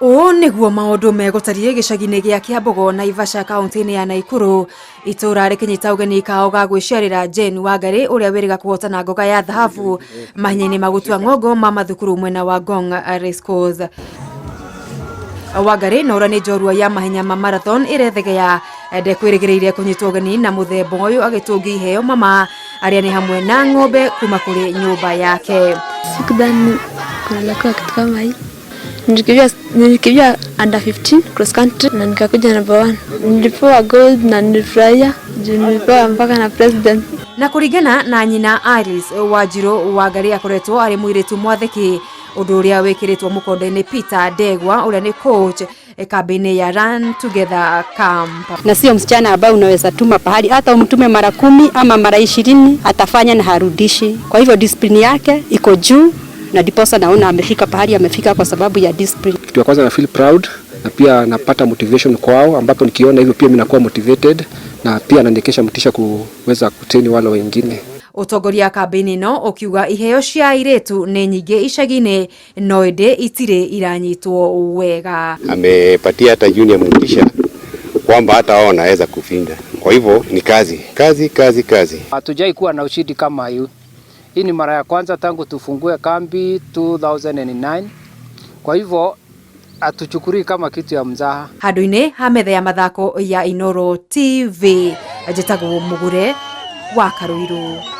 Ũũ nĩguo maũndũ megũtariĩ gĩcagi-inĩ gĩa Kĩambogo, Naivasha, kaũntĩ-inĩ ya Naikuru. Itũũra rĩkĩnyita ũgeni kao ga gwĩciarĩra Jane Wangarĩ ũrĩa wĩrĩga kũhotana ngoga ya thahabu mahenya-inĩ ma gũtua ng'ongo ma mathukuru mwena wa Ngong Racecourse. Wangarĩ na ũrĩa nĩ njorua ya mahenya ma marathon ĩrethegea ndekwĩrĩgĩrĩire kũnyitwo ũgeni na mũthemba ũyũ agĩtũngia iheo mama arĩa nĩ hamwe na ng'ombe kuma kũrĩ nyũmba yake. Sikudhani kuna kitu kama hii. Nilikimbia, nilikimbia under 15 cross country na nikakuja number one. Nilipewa gold na nilifurahia juu nilipewa mpaka na president. Na kũringana na nyina Alice Wanjirũ, Wangarĩ akoretwo arĩ mũirĩtu mwathĩki, ũndũ ũrĩa wĩkĩrĩtwo mũkonde-inĩ Peter Ndegwa ũrĩa nĩ coach kambĩ-inĩ ya Run Together Camp. Na sio msichana ambaye unaweza tuma pahali hata umtume mara 10 ama mara 20 atafanya na harudishi. Kwa hivyo discipline yake iko juu na ndiposa naona amefika pahali amefika kwa sababu ya discipline. Kitu ya kwanza na feel proud na pia napata motivation kwao, ambapo nikiona hivyo pia mimi nakuwa motivated na pia ananiekesha motisha kuweza kutrain wale wengine. Ũtongoria kambĩ-inĩ ĩno ũkiuga iheo cia airĩtu nĩ nyingĩ icagi-inĩ no ĩndĩ itirĩ iranyitwo wega. Amepatia hata junior motisha kwamba hata wao wanaweza kushinda. Kwa hivyo ni kazi, kazi, kazi, kazi. Hatujai kuwa na ushindi kama hii. Hii ni mara ya kwanza tangu tufungue kambi 2009. Kwa hivyo hatuchukulii kama kitu ya mzaha. Handũ-inĩ ha metha ya mathako ya Inoro TV, njĩtagwo Mũgure wa Karũirũ.